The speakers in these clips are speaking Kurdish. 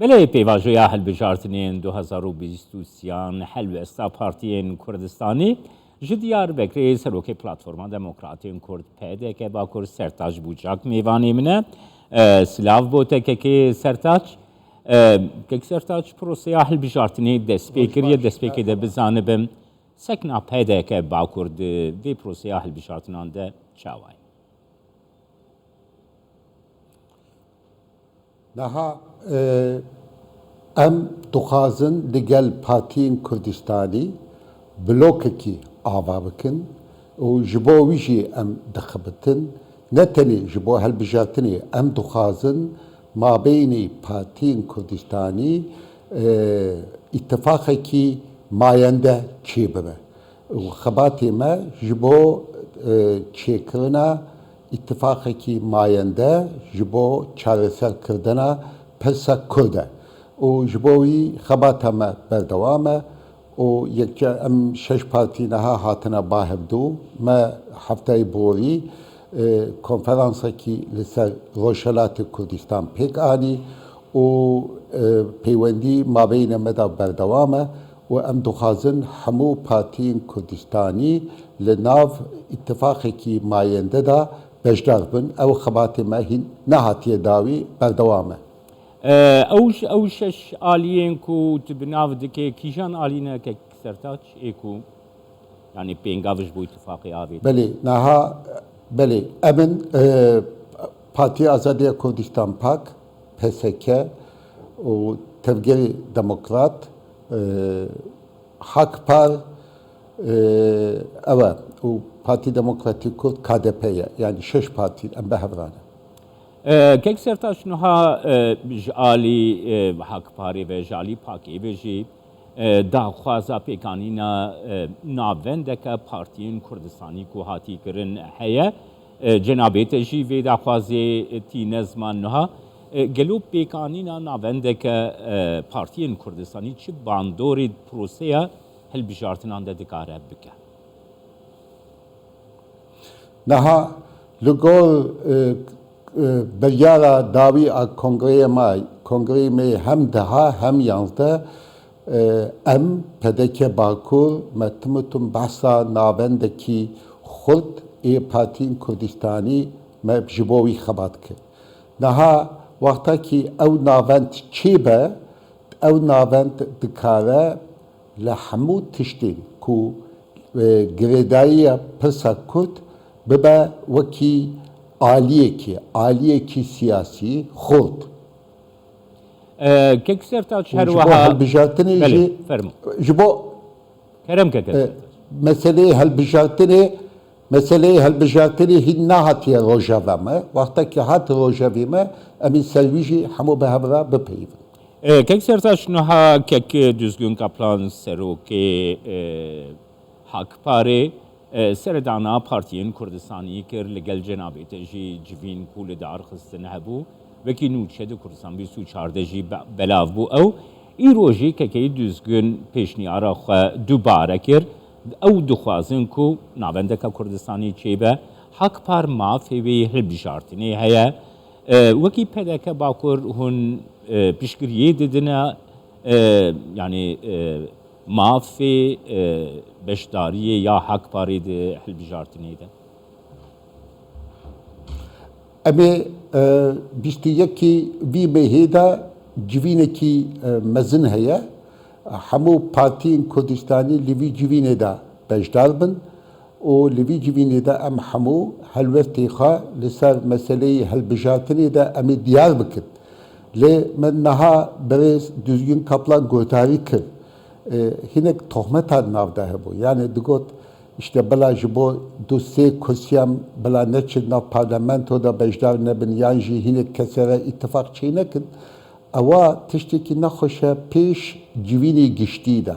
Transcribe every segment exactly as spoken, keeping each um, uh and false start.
Belê, pêvajoya hilbijartinên du hezar û bîst û sêyan helwesta partiyên Kurdistanî ji Diyarbekirê serokê Platforma Demokratên Kurd P D K Bakur Sertaç Bucak mêvanê min e. E, silav bo te kekê Sertaç. E, kek Sertaç, proseya hilbijartinê dest pê kiriye, dest pê kê de bizanibim. Sekna P D K Bakur di vê proseya hilbijartinan de çawa ye? Niha, e, em dixwazin li gel partiyên Kurdistanî blokekî ava bikin û ji bo wî jî em dixebitin. Ne tenê ji bo hilbijartinê, em dixwazin mabeynî partiyên Kurdistanî, e, îtifaqekî mayende çêbibe. Û xebatê me ji bo, e, çêkirina îtifaqekî mayende ji bo çareserkirina pirsa Kurd e. Û ji bo wî xebata me berdewam e. Û yekce em şeş partî niha hatine ba hevdû. Me hefteyê borî, e, konferansekî li ser Rojhilatê Kurdistan pêk anî û, e, peywendî mabeyne me de berdewam e û em dixwazin hemû partiyên Kurdistanî li nav îtifaqekî mayende de beşdar bin. Ew xebatê me hîn nehatiye dawî, berdewam e. E, ew ş-, ew şeş aliyên ku tu bi nav dikê, kîjan alî ne kek Sertaç, ê ku, yanî, pêngav ji bo îtifaqê avêt? Belê, niha, belê, em in, e, Partiya Azadiya Kurdistan, pak, P S K û Tevgerê Demokrat, e, Hak Par, e, ew e, û Partî Demokratîk Kurd, K D P ye. Yanî şeş partî em bi hev re ne. E, kek Sertaç, niha, e, ji alî, e, Hak Parê ve, ji alî pakê ve jî, e, daxwaza pêkanîna, e, navendeke partiyên Kurdistanî ku hatî kirin heye. E, cenabê te jî vê daxwazê tîne ziman niha. E, gelo pêkanîna navendeke, e, partiyên Kurdistanî çi bandorê proseya hilbijartinan de dikare bike? Niha li gor, e, e, biryara dawî a kongreyê me, kongreyê me hem deha hem yanzdeh, e, em P D K Bakur me tim û tim behsa navendekî xurt ê partiyên Kurdistanî me ji bo wî xebat kir. Niha wexta kî ew navend çêbe, ew navend dikare li hemû tiştên ku, e, girêdayî ya pirsa Kurd bibe wekî aliyekî, aliyekî siyasî xurt. E, kek Sertaç, her wiha. Ji bo hilbijartinê jî, fermo, ji bo, kerem keke, e, Sertaç, meseleyê hilbijartinê, meseleyê hilbijartinê hîn nehatiye rojeva me. Wextekî hat rojevê me, em ê ser wî jî hemû bi hev re bipeyivin. E, kek Sertaç, niha kek Duzgin Kaplan, serokê, e, Hak Parê, e, seredana partiyên Kurdistanî kir, li gel cenabê te jî civîn ku li dar xistin hebû, wekî nûçe di Kurdistan bîst û çardeh jî be-, belav bû. Ew îro jî kekeyî Duzgin pêşniyara xwe dubare kir. Ew dixwazin ku navendeke Kurdistanî çêbe, Hak Par mafê wê hilbijartinê heye. E, wekî P D K Bakur hûn, e, piştgiriyê didine, e, yanî, e, mafê, e, beşdariyê ya Hak Parê di hilbijartinê de? Em ê, e, bîst û yekî vî mehê de civînekî, e, mezin heye. Hemû partiyên Kurdistanî li vî civînê de beşdar bin û li vî civînê de em hemû helwestê xwe li ser meseleyê hilbijartinê de em ê diyar bikin. Lê min niha birêz Duzgin Kaplan guhdarî kir. E, hinek tohmetan nav de hebû. Yani digot, işte, bila ji bo du sê kursiyan bila neçin nav parlamento de beşdar nebin, yan jî hinek kesê re îtifaq çênekin. Ewa tiştekî nexweş e pêş civînê giştî de.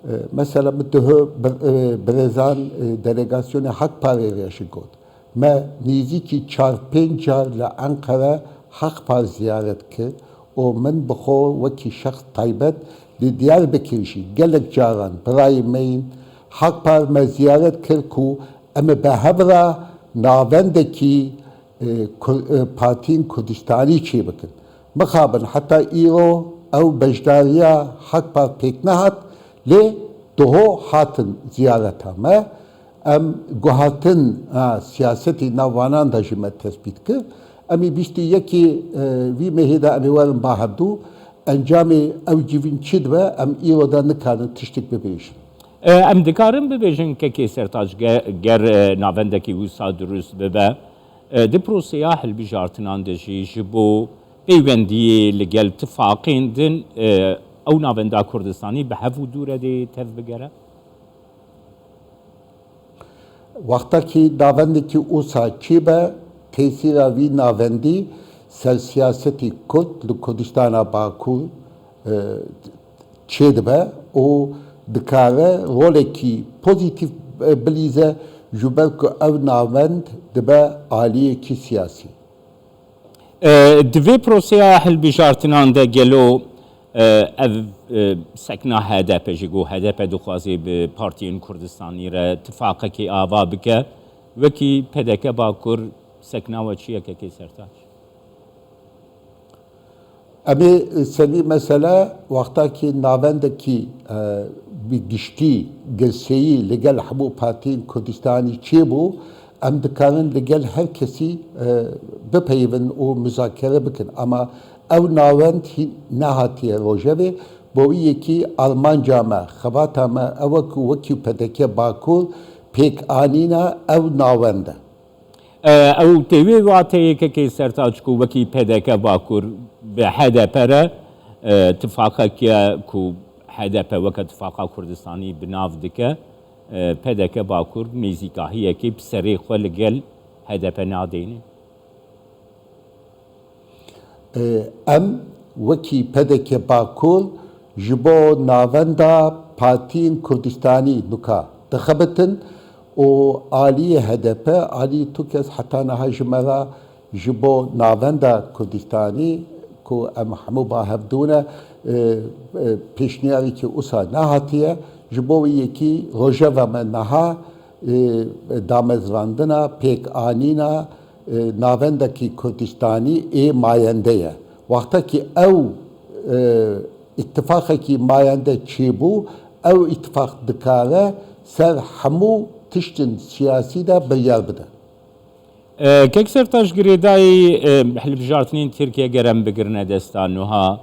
E, mesela min diho bir-, e, birêzan, e, delegasyonê Hak Parê re jî got. Me nêzîkî çar pênc car li Enqere Hak Par ziyaret kir û min bi xwe wekî şexs taybet li Diyarbekir jî gelek caran birayê me yên Hak Par me ziyaret kir ku em ê bi hev re navendekî, e, Kur-, e, partiyên Kurdistanî çêbikin. Mixabin heta îro Ew beşdariya Hak Part pêk nehat, lê diho hatin ziyareta me. Em guhertin, ha, siyasetî nav vanan de jî me tespît kir. Em ê bîst û yekê, e, vî mehê de em ê werin ba hevdû. Encamê ew civîn çi dibe, em îro de nikarin tiştek bibêjin. E, em dikarin bibêjin, kekê Sertaç, ge-, ger, e, navendekî wisa dirust bibe, e, di proseya hilbijartinan de jî ji bo peywendiyê li gel tifaqên din, e, ew navenda Kurdistanî bi hev û dû re dê tev bigere? Wextekî navendekî wisa çêbe, tesîra vî navendî ser siyasetî Kurd li Kurdistana Bakur, e, çêdibe û dikare rolekî pozîtîf, e, bilîze, ji ber ku ev navend dibe aliyekî siyasî. E, di vê proseya hilbijartinan de gelo, e, ev, e, sekna H D P jî ku H D P dixwaze bi partiyên Kurdistanî re tifaqekê ava bike, wekî P D K Bakur sekna we çi ye, kekê Sertaç? Em ê ser vî mesele wextakî navendekî, e, bi giştî girseyî li gel hemû partiyên Kurdistanî çêbû, em dikarin li gel her kesî, e, bipeyivin û muzakere bikin. Ama ew navend hîn nehatiye rojevê, bo wî yekî armanca me, xebata me ew e ku wekî P D K Bakur pêk anîna ew navend e. E, ew tê wê wateyê, kekê Sertaç, ku wekî P D K Bakur bi H D P re, e, tifaqeke ku H D P weke tifaqa Kurdistanî bi nav dike, e, P D K Bakur nêzîkahiyekê bi serê xwe li gel H D P nadeyne. E, em wekî P D K Bakur ji bo navenda partiyên Kurdistanî nuka dixebitin û aliyê H D P, alî tu kes heta niha ji me re ji bo navenda Kurdistanî ku em hemû ba hev dû ne, e, e, pêşniyarîkî wisa nehatiye. Ji bo wî yekî rojeva me niha, e, damezrandina, pêkanîna, e, navendekî Kurdistanî ê mayende ye. Wextekî ew, e, îtifaqekî mayende çêbû, ew îtifaq dikare ser hemû tiştên siyasî de biryar bide. E, kek Sertaç, girêdayî, e, hilbijartinên Tirkiye ger em bigirine desta nuha,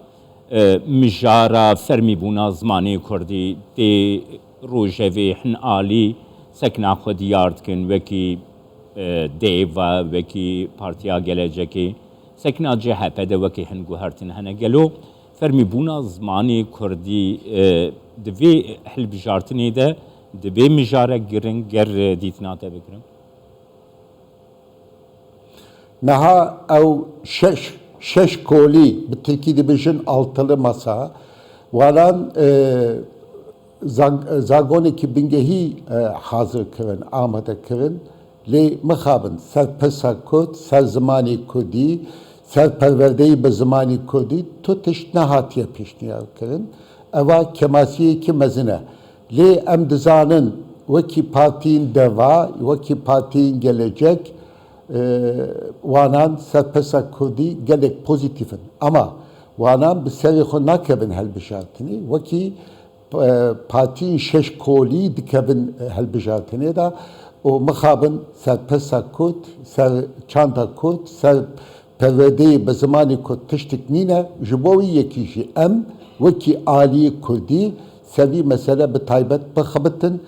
e, mijara fermîbûna zimanê kurdî tê rojevê hin alî sekna xwe diyar dikin, wekî, e, DEVA, wekî Partiya Gelecekê, sekna C H P de wekî hin guhertin hene. Gelo fermîbûna zimanê kurdî, e, di vê hilbijartinê de, di vê mijare giring ger, e, dîtina te bigirim? Niha ew şeş, şeş kolî, bi tirkî dibêjin altılı masa, walan, e, zag-, zagonekî bingehî, e, hazir kirin, amade kirin. Lê mixabin, ser pirsa kurd, ser zimanê kurdî, ser perwerdeyî bi zimanê kurdî, tu tişt nehatiye pêşniyar kirin. Eva kemasiyekî mezin e. Lê em dizanin, wekî partiyên DEVA, wekî partiyên Gelecek, e, wanan ser pirsa kurdî gelek pozîtîf in. Ama wanan bi serê xwe nakevin hilbijartinê, wekî, e, partiyên şeş kolî dikevin, e, hilbijartinê de û mixabin ser pirsa kurd, ser çanda kurd, ser perwerdeyê bi zimanê kurd tiştik nîne, ji bo wî yekî jî em wekî aliyê kurdî ser vî mesele bi taybet bixebitin,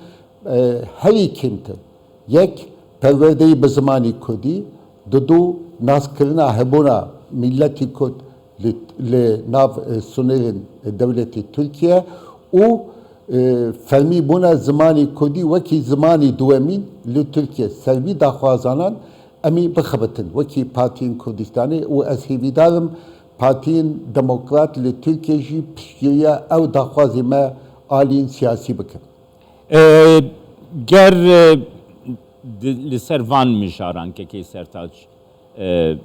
e, herî kêmtir yek perwerdeyê bi zimanê kurdî, didu naskirina hebûna miletî kurd li, li nav, e, sunêrên dewletê Tirkiye û, e, fermîbûna zimanê kurdî wekî zimanê duwemîn li Tirkiye. Ser vî daxwazanan em ê bixebitin wekî Partiyên Kurdistanê û ez hêvîdar im Partiyên Demokrat li Tirkiye jî piştgiriya ew daxwazê me aliyên siyasî bikin. E, ger, e, di, li ser van mijaran, kekê Sertaç, e,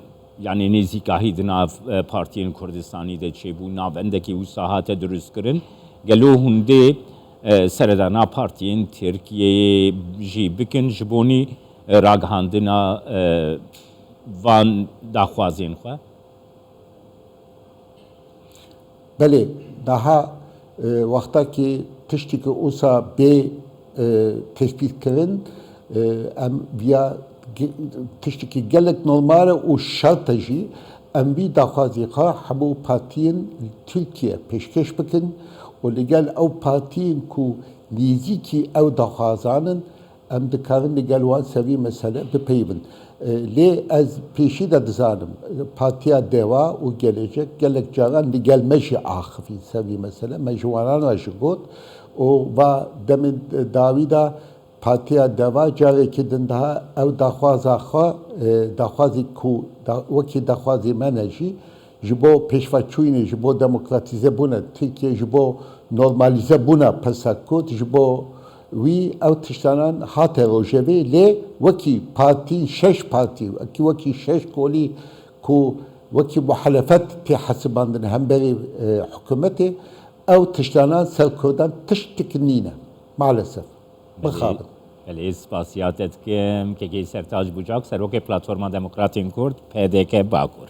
yanî nêzîkahî di nav, e, partiyên Kurdistanî de çêbû, navendekî wisa hate dirustkirin, gelo hûn dê, e, seredana partiyên Tirkiyeyê jî bikin ji bonî, e, ragihandina, e, van daxwazên xwe? Belê, daha e, wexta ki tiştekî usa bê e, tespîtkirin, e, em viya ge- tiştekî gelek normal e û şert e jî, em vî daxwazî xwe hemû partiyên Tirkiye pêşkêş bikin û li gel ew partiyên ku nêzîkî ew daxwazan in, em dikarin li gel wan ser vî mesele bipeyivin. E, lê ez pêşî de dizanim, Partiya Deva û Gelecek gelek caran li gel me jî axivîn ser vî mesele. Me ji wanan re jî got û va demên dawî de Partiya Deva carekî din daha ew daxwaza xwe, e, daxwazî ku da, wekî daxwazî me ne jî, ji bo pêşveçûyînê, ji bo demokratîzebûna Tirkiye, ji bo normalîzebûna pesa Kurd, ji bo wî ew tiştanan hate rojevê, lê wekî partî, şeş partî, wekî, wekî şeş kolî ku wekî muhalefet tê hesibandin hemberî e, hikûmetê, ew tiştanan ser Kurdan tiştik nîne. Maalesef. Bixabin. Belê, spasiya te dikim. Kekê Sertac Bucak, serokê Platforma Demokratên Kurd, P D K Bakur.